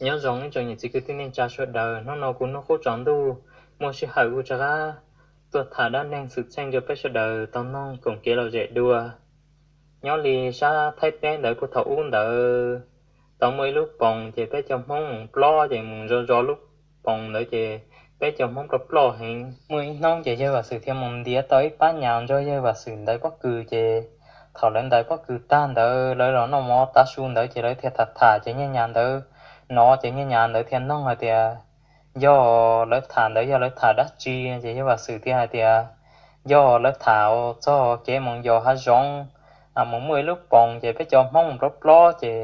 Nyob zoo ib tsoom niam txiv kwv tij neej tsa sawv daws, hnub no kuv hnub qub tsaus ntuj muaj sij hawm kuv rov qab tuaj tham dab neeg xwm txheej rau peb sawv daws tau mloog koom kev lom zem dua. Nyob li sab Thaib teb ntawd puag thaum ub ntawd tau muaj ib lub poos ces peb cov Hmoob mus plob ces mus zov zov lub poos ntawd ces peb cov Hmoob ploj ploj heev. Muaj ib hnub ces yawg Vam Xwm thiaj mus ntiav tau ib pab nyas nrog yawg Vam Xwm ntaus pob kws ces thaum lawv ntaus pob kws tag ntawd lawv los noj mov tav su ntawd ces lawv thiaj tham tham ces niag nyas ntawd hnov ces niag nyas ntawd thiaj nug hais tias, yog lawv tham ntawd yog lawv tham dab tsi? Ces yawg Vam Xwm thiaj hais tias, yog lawv tham txog kev mus yos hav zoov, mus muaj ib lub poos ces peb cov Hmoob mus plob plob ces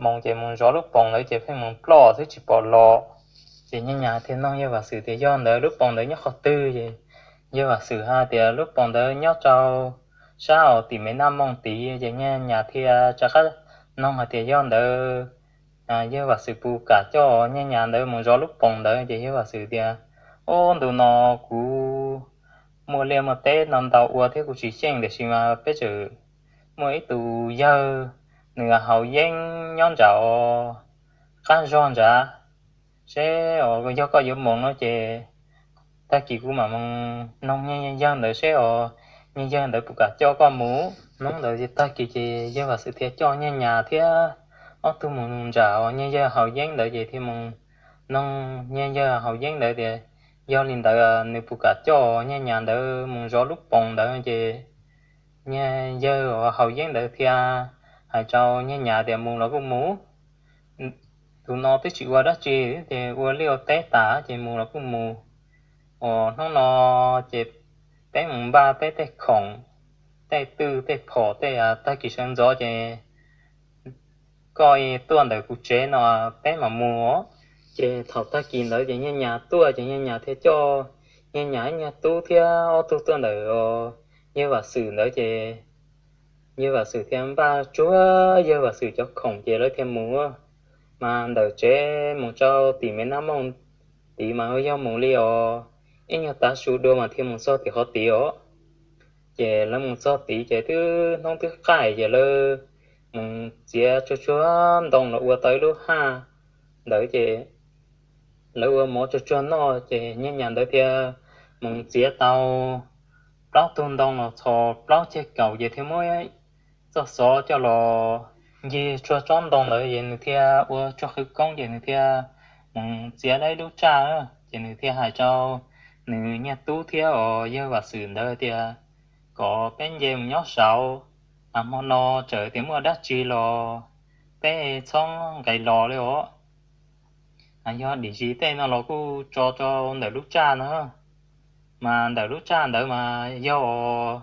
mus ces mus zov lub poos ntawd ces pheej mus ploj xwb tsis pom los. Ces niag nyas thiaj nug yawg Vam Xwm tias yog ntawd lub poos ntawd nyob qhov twg? Ces yawg Vam Xwm hais tias lub poos ntawd nyob rau sab tim Mev Naj Mooj tid. Ces niag nyas thiaj rov qab nug hais tias yog ntawd yawg Vam Xwm puas kam coj niag nyas ntawd mus zov lub poos ntawd? Ces yawg Vam Xwm tias, ob, ntu no kuv muaj liaj muaj teb no ntau ua thiab kuv tsis xyeej, tiam sis mas peb tseem muaj ib tus yawg, nws haus yeeb nyob nram qab zog nrad, seb yog koj yuav mus no ces tag kis kuv mam mus nug niag yawg ntawd seb os, niag yawg ntawd puas kam coj koj mus. Hnub ntawd tag kis ces yawg Vam Xwm thiaj coj niag nyas thiab ob tug mus nram niag yawg haus yeeb ntawd ces thiaj mus nug niag yawg haus yeeb ntawd tias yog li ntawd nws puas kam coj niag nyas ntawd mus zov lub poos ntawd. Ces niag yawg haus yeeb ntawd thiaj hais rau niag nyas tias mus los kuj mus, tus no twb tsis ua dab tsi, ces ua liaj ua teb tas ces mus los kuj mus. Uas hnub no ces peb mus npaj peb tej khoom, tej twj tej phom tej, tag kis sawv ntxov ces koj tuaj ntawm kuv tsev no peb mam mus. Ces thaum tag kis ntawd ces niag nyas tuaj ces niag nyas thiaj coj niag nyas ib niag tub thiab ob tug tuaj ntawm yawg Vam Xwm ntawd ces yawg Vam Xwm thiaj npaj tsuag yawg Vam Xwm cov khoom ces lawv thiaj mus. Mas ntawm tsev mus rau tim Mev Naj Mooj tid mas yog mus li os ib nyuag tav su dua mas thiaj mus txog tim qhov tid os. Ces lawv mus txog tid ces twb hnub twb qaij ces lawv mus txiav tsuag tsuag ntoo los ua tau ib lub haj ntawd ces lawv ua mov tsuag tsuag noj ces niag nyas ntawd thiaj mus txiav tau plaub tug ntoo los txhos plaub ceg kaum ces thiaj muab txoj xov coj los ncig tsuag tsob ntoo ntawd ces nws thiaj ua tsuag qhwv koob ces nws thiaj mus txiav tau ib lub tsaj. Ces nws thiaj hais rau nws niag tub thiab os yawg Vam Xwm ntawd tias kom peb nce mus nyob saud, hmo no txawm tias muaj dab tsi los peb txhob nqes los li os. Yog dim zis tej no los kuj tso rau ntawm lub tsaj no, mas ntawm lub tsaj ntawd mas yog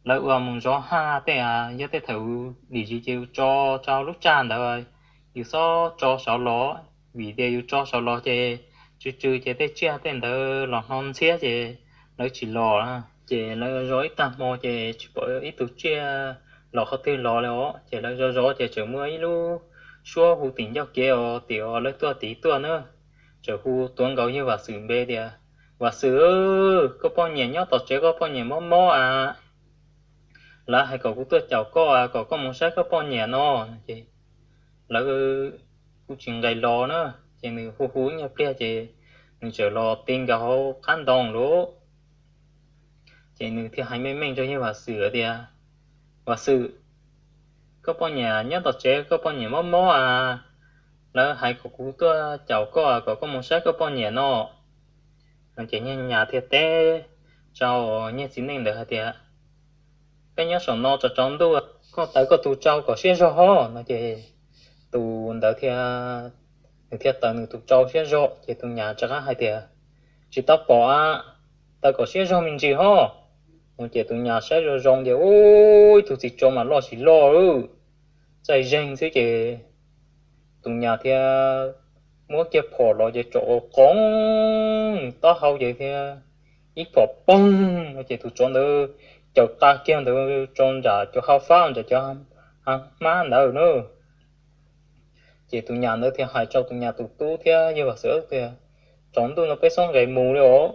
lawv ua mus zov haj tej, yog tej thaum dim zis ces yus tso rau lub tsaj ntawd, yus txhob tso saud los, vim tias yus tso saud los ces tsw tsw ces tej tsiaj tej ntawd los hno ntxhiab ces lawv tsis los. Ces lawv zov ib tag hmo ces tsis pom ib tug tsiaj los qhov twg los li os. Ces lawv zov zov ces txawm muaj ib lub suab hu tim ncauj kev os, tim lawv tuaj tid tuaj na, txawm hu tuav nkaus yawg Vam Xwm npe tias, Vam Xwm, koj poj niam nyob tom tsev, koj poj niam mob mob a, lawv hais kom kuv tuaj caum koj, kom koj mus saib koj poj niam no. Ces lawv kuj tsis nqes los na, ces nws hu hu ib nyuag pliag ces nws txawm los ti nkaus hauv qab ntoo lawm. Ces nws thiaj hais meej meej rau yawg Vam Xwm tias, Vam Xwm, koj poj niam nyob tom tsev, koj poj niam mob mob a, lawv hais kom kuv tuaj caum koj, kom koj mus saib koj poj niam no. Ces niag nyas thiaj teb rau niag txiv neej ntawd hais tias, Peb nyob saum no tsaus tsaus ntuj, koj taws koj tus tsau kom siab zog hos no. Ces tus ntawd thiaj, nws thiaj taws nws tus tsau siab zog ces tus nyas rov qab hais tias, Tsis tau pom a, taws kom siab zog me ntsis hos. No ces tus nyas saib zoo zoo ces ua ib tug txiv tsov mas loj tsis loj, txaij zeeg xwb ces tus nyas thiaj muab kiag phom los ces tsov ua qoob nws taub hau ces thiaj ib phom poog no ces tus tsov ntawd caws qa kiag ntawd rau nram cov hau fab nram cov hmab ntawd na. Ces tus nyas ntawd thiaj hais rau tus nyas tus tub thiab yawg Vam Xwm tias, Tsaus ntuj no peb txhob nqes mus li os,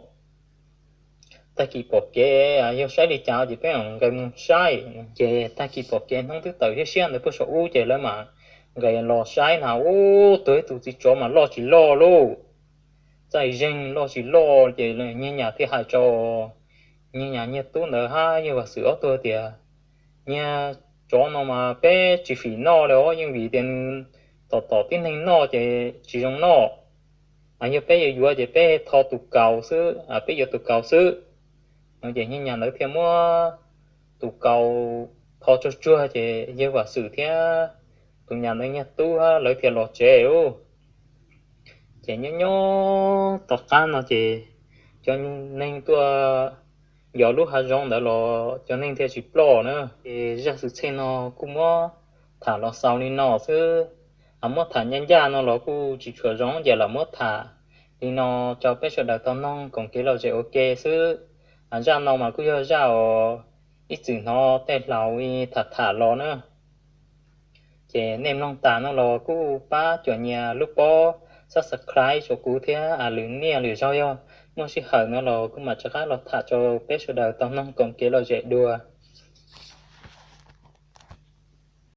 tag kis pom kev yog saib li cas ces peb mam nqes mus saib. Ces tag kis pom kev hnub twb tawm siab siab ntawd puag saum ub ces lawv mam nqes los saib na, ub, tuag ib tug txiv tsov mas loj tsis loj lauj, txaij zeeg loj tsis loj. Ces Nyiaj Nyas thiaj hais rau Nyiaj Nyas niag tub ntawd hab Yawg Vam Xwm ob tug tias, Niag tsov no mas peb tsis fim noj li os, yeej vim tias nws tom tom tib neeg noj ces tsis zoo noj. Yog peb yuav yuav ces peb tho tus kaus xwb, peb yuav tus kaus xwb. No ces Nyiaj Nyas ntawd thiaj muab tus kaus tho tsuag tsuag ces Yawg Vam Xwm thiab tus nyas ntawd niag tub hab lawv thiaj los tsev lauj. Ces nyob nyob tom qab no ces cov neeg tuaj yos lub hav zoov ntawd los cov neeg thiaj tsis ploj na. Ces zaj xwm txheej no kuj muab tham los xaus li no xwb. Muab tham ncaj ncaj no los kuj tsis tshua zoo ces lam muab tham li no rau peb sawv daws tau noog koom kev lom zem ua ke xwb. Zaj no mas kuj yog zaj uas ib txwm hnov tej laus tham tham los na. Ces nej mloog tas no los kuj pab cuam nyias lub pob subscribe rau kuv thiab, lwm niaj lwm zaug yog muaj sij hawm no los kuv mam rov qab los tham rau peb sawv daws tau noog koom kev lom zem dua.